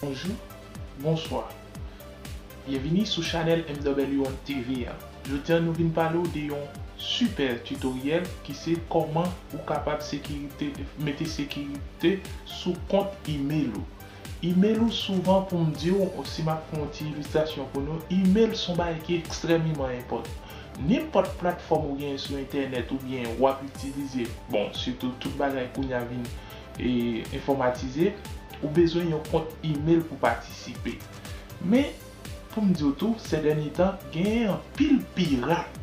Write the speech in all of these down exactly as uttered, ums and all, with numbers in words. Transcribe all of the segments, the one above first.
Bonjou, bonswa. Byenvini sou chanèl M W One T V a. Jodi a nou vin pale w de yon sipè titoryèl ki se kòman ou kapab sekirite, mete sekirite sou kont imèl ou. Imèl ou souvan, pou m di w, si m ap fè yon ti ilistrasyon pou nou, imèl se yon bagay ki ekstrèmeman enpòtan. Nenpòt platfòm ou genyen sou entènèt oubyen w ap itilize, bon, sitou tout bagay kounye a vin e enfòmatize, ou bezwen yon kont imèl pou patisipe. Men, pou m di w tou, sè dènye tan, genyen anpil pirat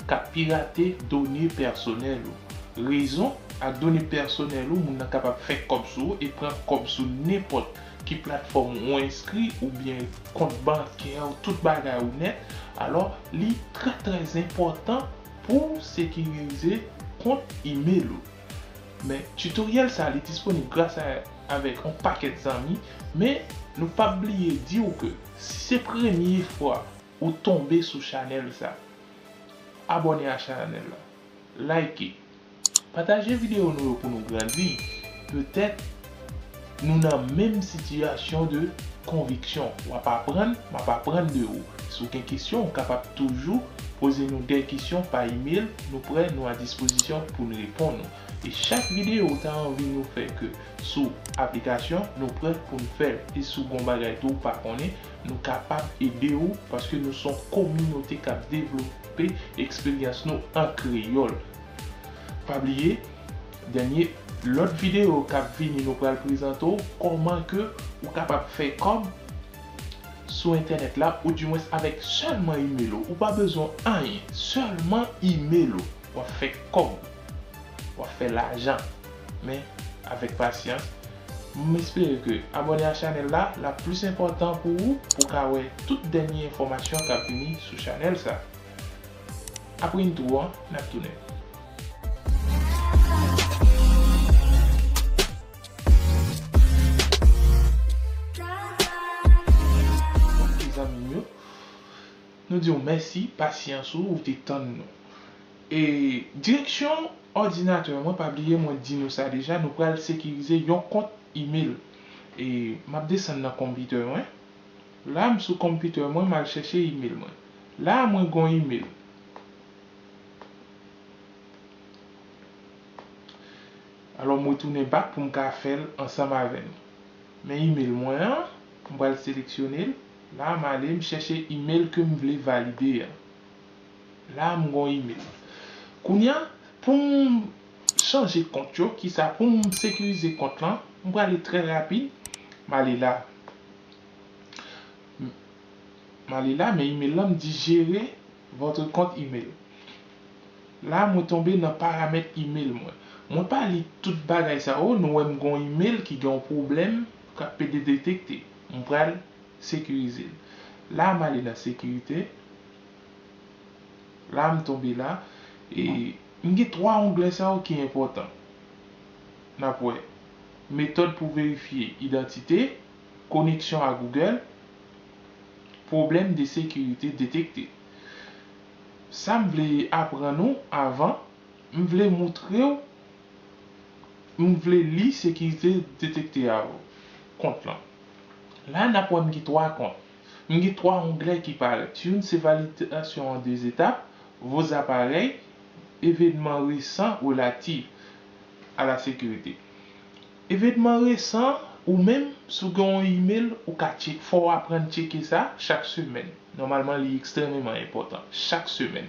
k ap pirate done pèsonèl ou. Rezon, ak done pèsonèl ou, moun nan kapab fè kòb sou ou e pran kòb sou nenpòt ki platfòm ou enskri oubyen kont bankè ou, tout bagay ou nèt. Alò, li trè, trè enpòtan pou w sekirize kont imèl ou. Men, titoryèl sa, li disponib gras a, avèk yon pakèt zanmi, men nou p ap bliye di w ke si se premye fwa ou tonbe sou chanèl sa, abòne a chanèl la, like, pataje videyo nou yo pou nou grandi. Petèt nou nan menm sitiyasyon de konviksyon. W ap aprann, m ap aprann de ou. Si w gen kesyon, ou kapab toujou poze nou de kesyon pa imèl. Nou prè, nou a dispozisyon pou n reponn ou. E chak videyo ou ta anvi nou fè ke sou aplikasyon, nou prè pou n fè l. E si w gen yon bagay tou ou pa konnen, nou kapab ede w, paske nou se yon kominote k ap devlope eksperyans nou an kreyòl. Pa bliye, dènye, lòt videyo k ap vini, nou pral prezante w kòman ke ou kapab fè kòb sou entènèt la, oudimwens avèk sèlman imèl ou. Ou pa bezwen anyen, sèlman imèl ou. W ap fè kòb, w ap fè lajan. Men, avèk pasyans, m espere ke abòne a chanèl la, l ap plis enpòtan pou ou, pou w ka wè tout dènye enfòmasyon k ap vini sou chanèl sa. Apre entwo an, n ap tounen. Ok, zanmi m yo, nou di w mèsi, pasyans ou, ou te tann nou. E direksyon òdinatè mwen, pa bliye mwen di nou sa deja, nou pral sekirize yon kont imèl. E m ap desann nan konpitè mwen. La, m sou konpitè mwen, m al chèche imèl mwen. La, mwen gon imèl. Alò, m retounen back pou m ka fè l ansanm avè nou. Men imèl mwen an, m pral seleksyone l. La, m ale, m chèche imèl ke m vle valide an. La, m gon imèl. Kounye a, pou m chanje kont yo, kisa, pou m sekirize kont lan, m prale trè rapid. M ale la. M ale la, men imèl lan, m di gérer votre compte email. La, mwen tonbe nan paramèt imèl mwen. Mwen pa li tout bagay sa yo, nou wè m gon imèl ki gen yon pwoblèm k ap pede detekte. M pral sekirize l. La, m ale nan sekirite. La, m tonbe la. E m gen twa onglè sa yo ki enpòtan. N ap wè. Metòd pou verifye idantite, koneksyon a Google, pwoblèm de sekirite detekte. Sa m vle aprann ou avan, m vle moutre w, m vle li sekirite detekte a kont lan. La, n ap wè m gen twa kont. M gen twa onglè ki parèt. Youn se validasyon an de etap, vos appareils, événements récents relatifs à la sécurité. Evènman resan, ou menm, si w gen yon imèl, ou ka tchek, fò w aprann tcheke sa chak semèn. Nòmalman, li ekstrèmeman enpòtan. Chak semèn.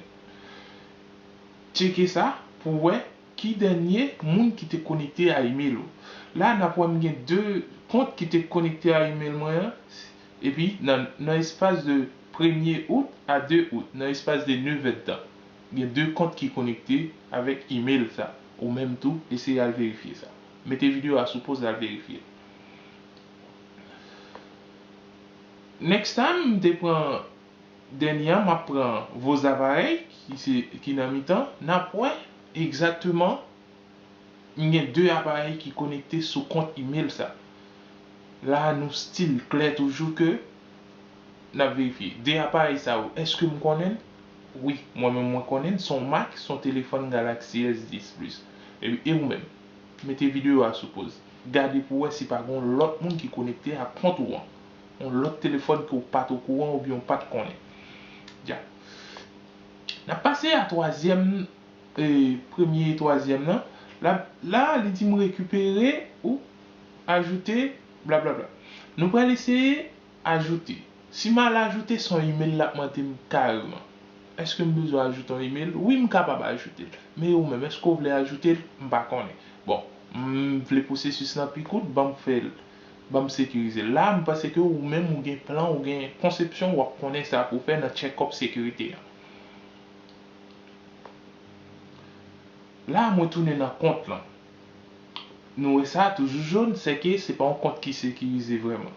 Tcheke sa pou w wè ki dènye moun ki te konekte a imèl ou. La, n ap wè m gen de kont ki te konekte a imèl mwen an. Epi, nan, nan espas de premye out a de out, nan espas de nèf èdtan, gen de kont ki konekte avèk imèl sa. Ou menm tou, eseye al verifye sa. Mete videyo a sou poz, al verifye. Next time, m te pran dènye an, m ap pran vos appareils, ki se, ki nan mitan, n ap wè egzakteman m gen de aparèy ki konekte sou kont imèl sa. La, nou still klè toujou ke n ap verifye. De aparèy sa yo, èske m konnen l? Wi, mwen menm mwen konnen l. Se yon mak, se yon telefòn Galaxy S dis Plus. E, e ou menm? Mete videyo a sou poz. gade pou wè si pa gen yon lòt moun ki konekte ak kont ou an. Yon lòt telefòn ke w pa t okouran oubyen w pa t konnen. Dya. N ap pase a twazyèm, e, premye e twazyèm nan. La, la, li di m rekipere ou ajoute, blablabla. Nou pral eseye ajoute. Si m al ajoute, se yon email l ap mande m kareman. Èske m bezwen ajoute yon email? Wi, m kapab ajoute l. Men ou menm, èske w vle ajoute l? M pa konnen. Bon, m vle pwosesis lan pi kout, ban m fè l, ban m sekirize l. La, m panse ke ou menm, ou gen plan, ou gen konsepsyon, w ap konnen sa pou w fè nan check-up sekirite an. La, mwen tounen nan kont lan. Nou wè sa, toujou jòn, se ke se pa yon kont ki sekirize vrèman.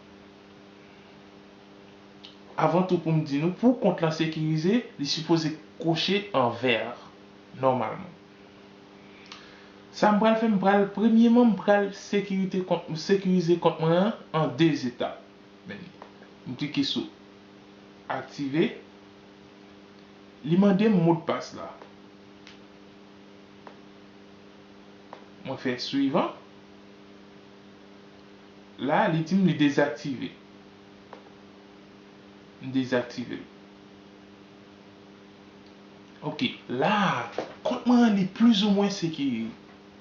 Avan tou, pou m di nou, pou kont lan sekirize, li sipoze kwoche an vè, nòmalman. Sa m pral fè, m pral, premyeman, m pral sekirite kont, sekirize kont mwen an an de etap. Men, m klike sou aktive. Li mande m modpas la. Mwen fè swivan. La, li di m li dezaktive. M dezaktive l. Ok, la, kont mwen an, li plizoumwen sekiri-,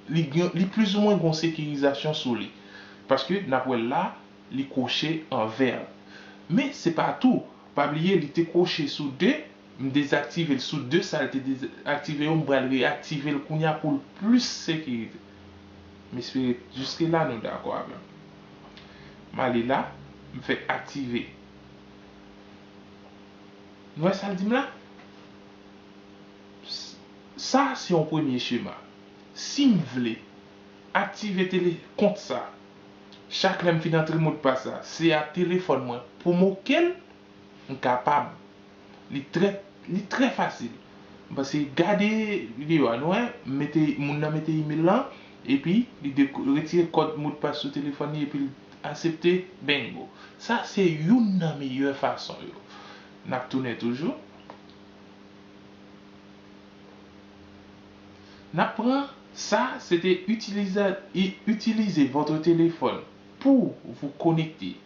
li gen, li plizoumwen gon sekirizasyon sou li. Paske, n ap wè l la, li kwoche an vè. Men, se pa tou. Pa bliye, li te kwoche sou de, m dezaktive l sou de, sa l te dezaktive yo, m pral reyaktive l kounye a pou l plis sekirize. M espere jiske la nou dakò avè m. M ale la, m fè aktive. Nou wè sa l di m la? S-, sa se yon premye chema. Si m vle aktive tele-, kont sa, chak lè m fin antre modpas la, se a telefòn mwen pou m oke l, m kapab. Li trè, li trè fasil. M panse gade videyo a, nou wè, m mete, moun nan mete email lan, epi li de-, retire kòd modpas sou telefòn li, epi l aksepte, bingo. Sa se youn nan meyè fason yo. N ap tounen toujou. N ap pran sa, se te itiliza-, i-, utiliser votre téléphone pour vous connecter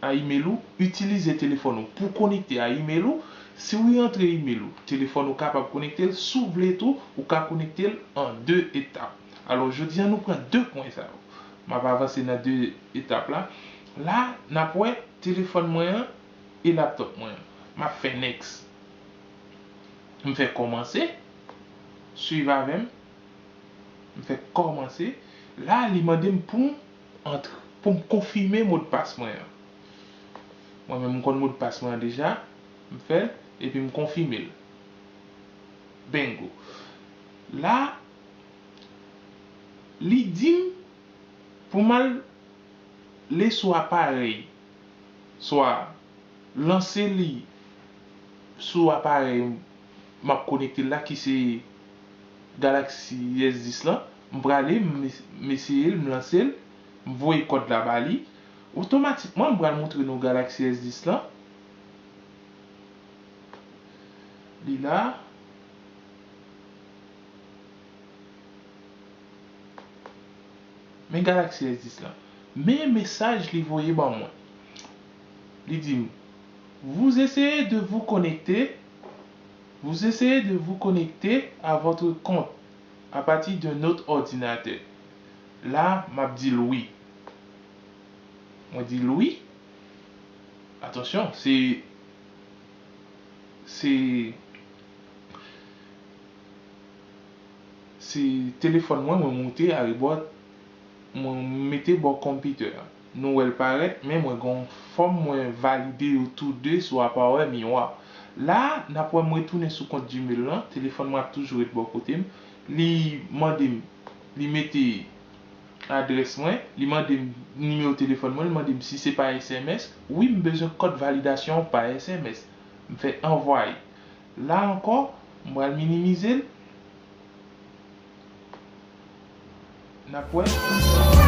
à email ou, itilize telefòn ou pou konekte a email ou. Si w rantre email ou, telefòn ou kapab konekte l. Si w vle tou, ou ka konekte l an de etap. Alò, jodi a, nou pran de pwen sa yo. M ap avanse nan de etap la. La, n ap wè telefòn mwen an e laptop mwen an. M ap fè next. M fè kòmanse. Swiv avè m. M fè kòmanse. La, li mande m pou m antre, pou m konfime modpas mwen an. Mwen menm, m konn modpas mwen an deja. M fè l, epi m konfime l. Bingo. La, li di m pou m al li sou aparèy, swa lanse li sou aparèy m ap konekte l la, ki se Galaxy S dis lan. M prale, m, m eseye l, m lanse l, m voye kòd la ba li. Otomatikman, m pral montre nou Galaxy S dis lan. Li la. Men Galaxy S dis lan. Men mesaj li voye ban mwen. Li di m, vous essayez de vous connecter, vous essayez de vous connecter à votre compte à partir d'un autre ordinateur. La, m ap di l wi. Mwen di l wi. Atansyon, se, se, se telefòn mwen, mwen moute arebò, mwen mete bò konpitè a. Nou wè l parèt, men mwen gon fòm mwen valide yo tou de sou aparèy miwa. La, n ap wè mwen tounen sou kont Gmail lan, telefòn mwen ap toujou ret bò kote m. Li mande m, li mete adrès mwen, li mande m nimewo telefòn mwen, li mande m si se pa S M S. Wi, m bezwen kòd validasyon an pa S M S. M fè anvwaye. La ankò, m pral minimize l. N ap wè.